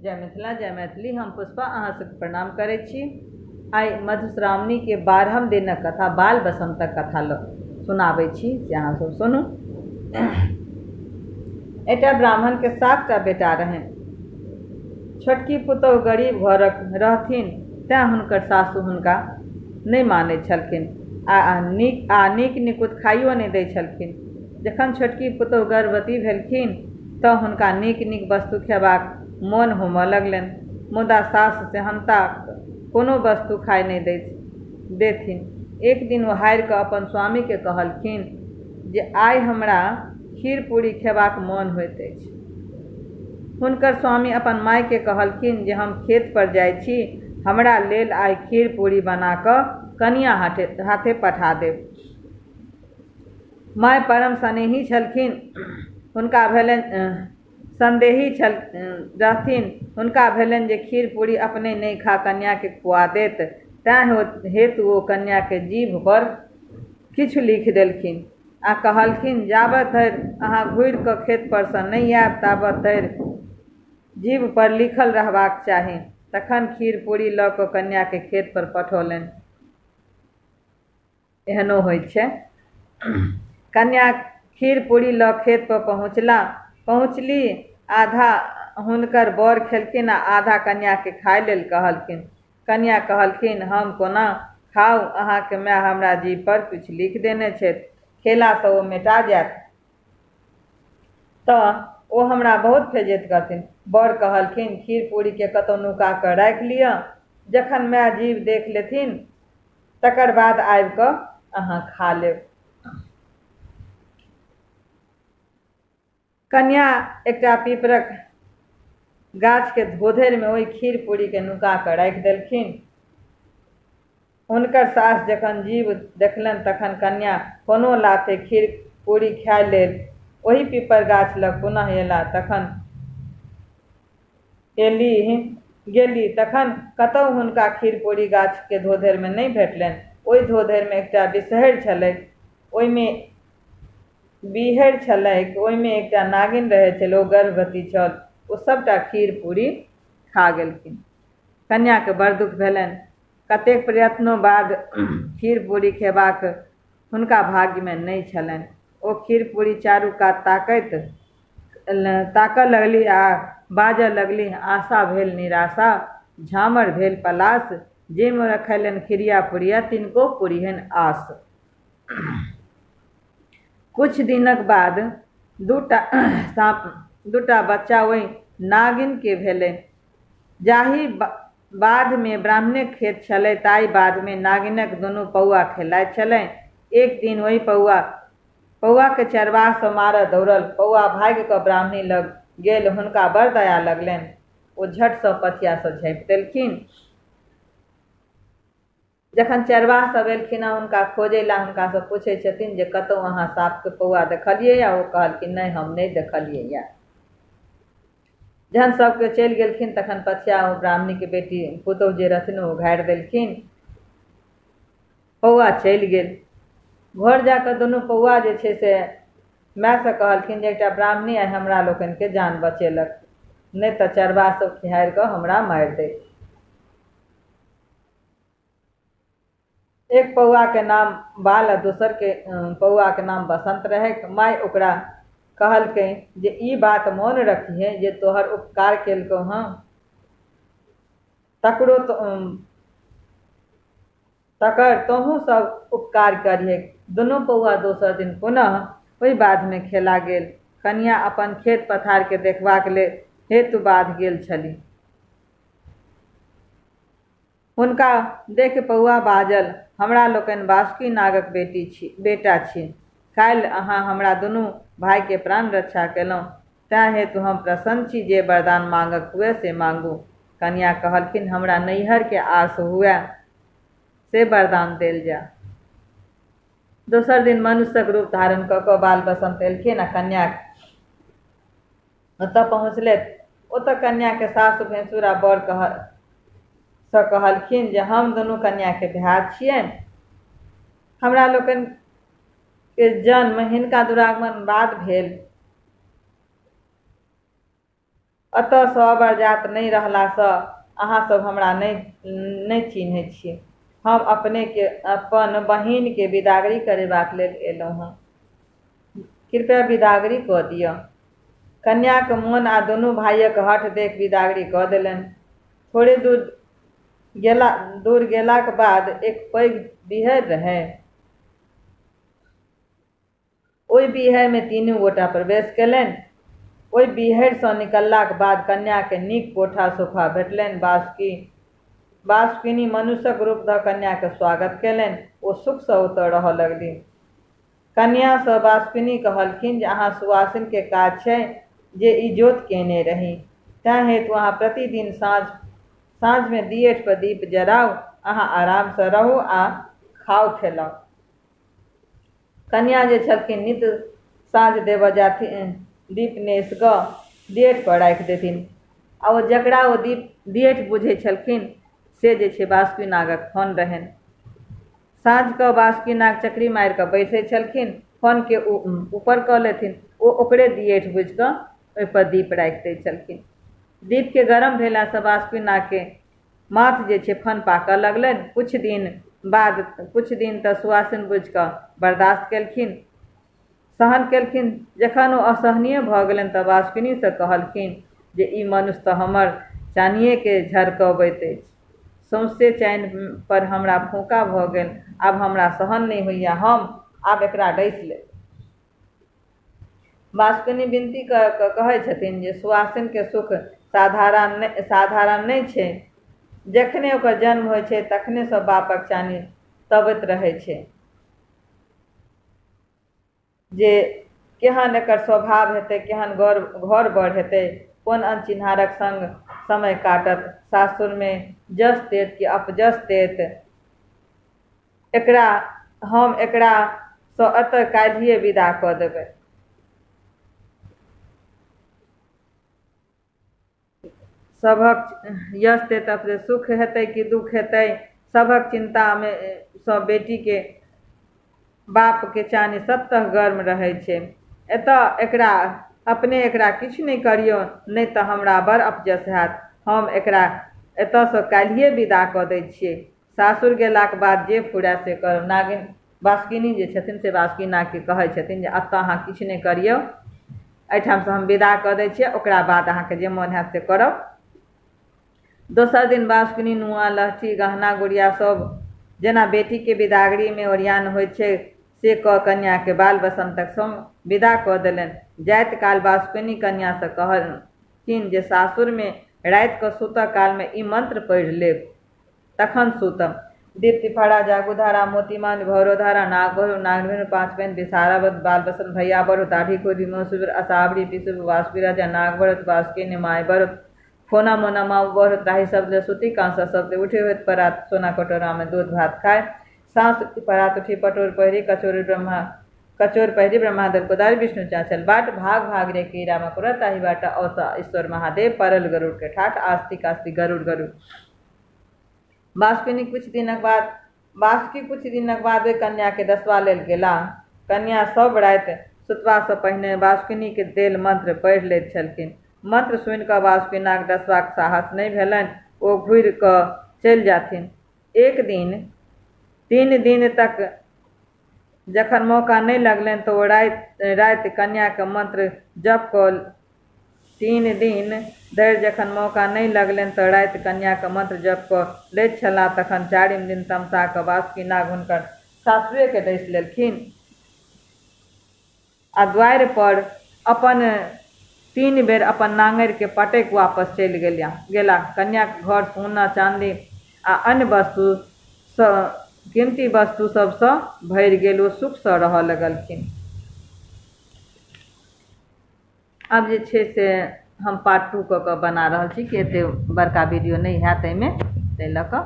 जय मिथिला जय मैथिली। हम पुष्पा अहाँ सबके प्रणाम करै छी। आइ मधुश्रावणीके 12म दिनक कथा बाल बसन्तक कथा सुनाबै छी, से अहाँ सब सुनू। एकटा ब्राह्मणके 7टा बेटा रहनि। छोटकी पुतोहु गरीब घरक रहथिन, तेँ हुनकर सासु हुनका नहि मानै छलखिन आ नीक निकुत खाइयो नहि दै छलखिन। जखन छोटकी पुतोहु गर्भवती भेलखिन तँ हुनका नीक नीक वस्तु खयबाक मोन होमऽ लगलनि, मुदा सासु सेहन्ताक कोनो वस्तु खाय नहि देथिन। एक दिन ओ हारि कऽ अपन स्वामीकेँ कहलखिन जे आइ हमरा खीर पूरी खयबाक मोन होइत अछि। हुनकर स्वामी अपन मायकेँ कहलखिन जे हम खेत पर जाइत छी, हमरा लेल आइ खीर पूरी बना कऽ कनियाँ हाथे पठा देब। माय परम स्नेही छलखिन, हुनका भेलनि संदेही छल रहथिन। हुनका भेलनि जे खीर पूरी अपने नहि खा कन्याकेँ खुआ देत, तेँ हेतु ओ कन्याके जीभ पर किछु लिखि देलखिन आ कहलखिन, जाबत धरि अहाँ घुरि कऽ खेत परसँ नहि आयब ताबत धरि जीभ पर लिखल रहबाक चाही। तखन खीर पूरी लऽ कऽ कन्याकेँ खेत पर पठौलनि। एहनो होइ छै। कन्या खीर पूरी लऽ खेत पर पहुँचली। आधा हुनकर बर खेलखिन आ आधा कन्याके खाय लेल कहलखिन। कन्या कहलखिन, हम कोना खाउ, अहाँके माय हमरा जीभ पर किछु लिख देने छथि, खेलासँ ओ मेटा जायत तऽ ओ हमरा बहुत बेइज्जत करथिन। बर कहलखिन, खीर पूरीके कतहु नुका कऽ राखि लिअ, जखन माय जीभ देख लेथिन तकर बाद आबि कऽ अहाँ खा लेब। कन्या एकटा पीपरक गाछके धोधरिमे ओहि खीर पूरीके नुका कऽ राखि देलखिन। हुनकर सास जखन जीभ देखलनि तखन कन्या कोनो लाथे खीर पूरी खाय लेल ओहि पीपर गाछ लग पुनः अयला तखन गेली तखन कतहु हुनका खीर पूरी गाछके धोधरिमे नहि भेटलनि। ओहि धोधरिमे एकटा बिसहरि छलैक, ओहिमे बीहरि छलैक, ओहिमे एकटा नागिन रहैत छलै, ओ गर्भवती छल। ओ सभटा खीर पूरी खा गेलखिन। कन्याके बड़ दुःख भेलनि। कतेक प्रयत्नो बाद खीर पूरी खेबाक हुनका भाग्यमे नहि छलनि। ओ खीर पूरी चारू कात ताकऽ लगली आ बाजऽ लगली, आशा भेल निराशा, झामर भेल पलास, जे मोरा खयलनि खिरिया पुरिया, तिनको पुरिहनि आस। किछु दिनक बाद दूटा साँप दूटा बच्चा ओहि नागिनके भेलै। जाहि बाधमे ब्राह्मणक खेत छलै ताहि बाधमे नागिनक दुनू पौआ खेलाइत छलै। एक दिन ओहि पौआके चरबाहसँ मारऽ दौड़ल। पौआ भागि कऽ ब्राह्मणी लग गेल। हुनका बड़ दया लगलनि। ओ झटसँ पथियासँ झाँपि देलखिन। जखन चरवाह सब एलखिन हँ हुनका खोजै लए, हुनकासँ पूछै छथिन जे कतहु अहाँ साँपके पौआ देखलियै? ओ कहलखिन, नहि, हम नहि देखलियै। जहन सबके चलि गेलखिन तखन पथिया ओ ब्राह्मणीके बेटी पुतोहु जे रहथिन ओ उघारि देलखिन। पौआ चलि गेल। घर जाकऽ दुनू पौआ जे छै से मायसँ कहलखिन जे एकटा ब्राह्मणी आइ हमरा लोकनिके जान बचेलक, नहि तऽ चरवाह सब खिहारि कऽ हमरा मारि दैत। एक पौआके नाम बाल आ दोसरके पौआके नाम बसन्त रहैक। माय ओकरा कहलकै जे ई बात मोन रखिहे जे तोहर उपकार केलकौ हँ तकरो तकर तोहूँ सब उपकार करिहे। दुनू पौआ दोसर दिन पुनः ओहि बाधमे खेला गेल। कनियाँ अपन खेत पथारके देखबाक लेल हेतु बाध गेल छली। हुनका देखि पौआ बाजल, हमरा लोकनि बासुकी नागक बेटा छी। काल्हि अहाँ हमरा दुनू भाइके प्राण रक्षा केलहुँ, तेँ हेतु हम प्रसन्न छी। जे वरदान माँगक हुए से माँगू। कनियाँ कहलखिन, हमरा नैहरके आस हुए से वरदान देल जाय। दोसर दिन मनुष्यक रूप धारण कऽ कऽ बाल बसन्त एलखिन आ कन्या ओतऽ पहुँचलथि। ओतऽ कन्याके सासु भैंसुर आ बर सँ कहलखिन जे हम दुनू कन्याके भाय छियनि। हमरा लोकनिके जन्म हिनका दुरागमन बाद भेल। एतऽ सब अरजात नहि रहलासँ अहाँ सब हमरा नहि चिन्है छी। हम अपनेके अपन बहिनके बिदागरी करेबाक लेल एलहुँ हँ, कृपया बिदागरी कऽ दिअ। कन्याक मोन आ दुनू भाइयक हठ देख बिदागरी कऽ देलनि। थोड़े दूर गेलाक बाद एक पैघ बीहरि रहै। ओहि बीहरिमे तीनू गोटा प्रवेश कयलनि। ओहि बीहरिसँ निकललाक बाद कन्याकेँ नीक कोठा सोफा भेटलनि। बासुकिनी मनुष्यक रूप धऽ कन्याके स्वागत कयलनि। ओ सुखसँ ओतऽ रहऽ लगली। कन्यासँ बासुकिनी कहलखिन जे अहाँ सुवासिनके काज छै जे इजोत केने रही, तैँ हेतु अहाँ प्रतिदिन साँझमे दिएठ पर दीप जराउ, अहाँ आरामसँ रहू आ खाउ खेलाउ। कन्या जे छलखिन नित साँझ देबऽ जाथिन, दीप नेस कऽ दिएठ पर राखि देथिन आ ओ जकरा ओ दीप दिएठ बुझै छलखिन से जे छै बासुकी नागक फन रहनि। साँझ कऽ बासुकी नाग चकरी मारि कऽ बैसै छलखिन, फनके ऊपर कऽ लेथिन, ओ ओकरे दिएठ बुझि कऽ ओहिपर दीप राखि दै छलखिन। दीपके गरम भेलासँ बासुकी नागके माथ जे छै फन पाकऽ लगलनि। कुछ दिन तऽ सुवासिन बुझि कऽ बर्दाश्त केलखिन, सहन केलखिन। जखन ओ असहनीय भऽ गेलनि तऽ बासुकिनीसँ कहलखिन जे ई मनुष्य तऽ हमर चानिएके झरकबैत अछि, सौँसे चानि पर हमरा फौका भऽ गेल, आब हमरा सहन नहि होइए, हम आब एकरा डसि लेब। बासुकिनी विनती कऽ कऽ कहै छथिन जे सुवासिनके सुख साधारण नहि छै। जखने ओकर जन्म होइ छै तखने सब बापक चानि तबैत रहै छै जे केहन एकर स्वभाव हेतै, केहन घर बर हेतै, कोन अनचिन्हारक संग समय काटत, सासुरमे जस देत कि अपजस देत। हम एकरासँ एतऽ काल्हिए विदा कऽ देबै। सभक यश देत, अपने सुख हेतै कि दुख हेतै, सभक चिन्तामे सँ बेटीके बापके चानि सतह गर्म रहै छै। एतऽ एकरा अपने एकरा किछु नहि करियौ, नहि तऽ हमरा बड़ अपजस हैत। हम एकरा एतऽसँ काल्हिए विदा कऽ दै छियै, सासुर गेलाक बाद जे फुराय से करब। नागिन बासुकिनी जे छथिन से बासुकी नागके कहै छथिन जे एतऽ अहाँ किछु नहि करियौ, एहिठामसँ हम विदा कऽ दै छियै, ओकरा बाद अहाँके जे मोन हैत से करब। दोसर दिन बासुकिनी नुआ लहठी गहना गुड़िया सब जेना बेटीके बिदागरीमे ओरियान होइ छै से कऽ कन्याके बाल बसन्तक संग विदा कऽ देलनि। जाइत काल बासुकिनी कन्यासँ कहलखिन जे सासुरमे राति कऽ सुतऽ कालमे ई मंत्र पढ़ि लेब तखन सुतब। दीप्ति फड़ा जागुधारा मोतीमान भौरोधारा नाग भरू नागभैरू पाँच बहिन विषारावत बाल बसंत भैया बरु दाढ़ी खोरी मौसुर असावरी पिसुर बासुकी राजा नाग भरत बासुकी निमाय बरत फोना मोना माउ बरत राही सब ले सुती कांसा सब ले उठे होइत परात सोना कटोरामे दूध भात खाय साँस परात उठी पटोर पहिरी कचोरी ब्रह्मा कचोर पहिरी ब्रह्मा दल कोदारी विष्णु चाचल बाट भाग भाग रे कीड़ा मकोड़ा ताही बाटा औता ईश्वर महादेव परल गरुड़ के ठाठ आस्तिक आस्तिक गरुड़ गरुड़। बासुकिनी कुछ दिनक बाद बासुकी कुछ दिनक बाद ओहि कन्याके डसबा लेल गेलाह। कन्या सब राति सुतबासँ पहिने बासुकिनीके देल मंत्र पढ़ि लैत छलखिन। मंत्र सुनि कऽ बासुकी नाग डसबाक साहस नहि भेलनि, ओ घुरि कऽ चलि जाथिन। एक दिन 3 दिन तक जखन मौका नहि लगलनि तऽ ओ राति राति कन्याके मंत्र जप कऽ 3 दिन धरि जखन मौका नहि लगलनि तऽ राति कन्याके मंत्र जप कऽ लैत छलाह। तखन 4म दिन तमसा कऽ बासुकी नाग हुनकर सासुएके डसि लेलखिन आ द्वारि पर अपन 3 बेर अपन नांगरिके पटकि वापस चलि गेला। कन्याक घर सोना चांदी आ अन्य वस्तुसँ कीमती वस्तु सबसँ भरि गेल। ओ सुखसँ रहऽ लगलखिन। आब जे छै से हम पार्ट 2 कऽ कऽ बना रहल छी कि एतेक बड़का वीडियो नहि हैत एहिमे, ताहि लऽ कऽ।